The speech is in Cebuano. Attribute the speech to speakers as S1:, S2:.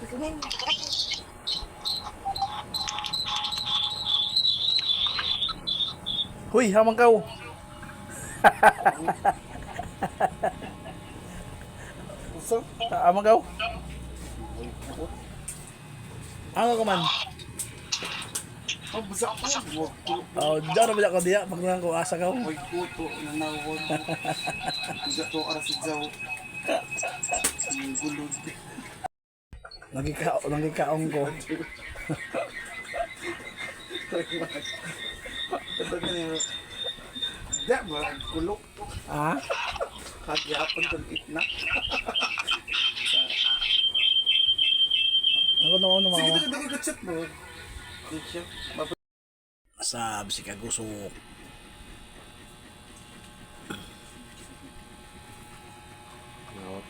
S1: Huy, hamang kaw.
S2: Usa?
S1: Hamang kaw. Ano ka man?
S2: Oh, busa ko. Wag ko.
S1: Oh, diyan na ba ko diya? Pag nang ko asa kaw.
S2: Oy, kuto na nawon. Busa to ara sa jaw. Ang gulod.
S1: Nagikaong ko.
S2: Da, marag kulok.
S1: Ha?
S2: Kagyapon kang itna.
S1: Ako na ano
S2: Sige,
S1: mga.
S2: dali, dali, chat mo. Di siya.
S1: Sab si kagusok.
S2: Nawat,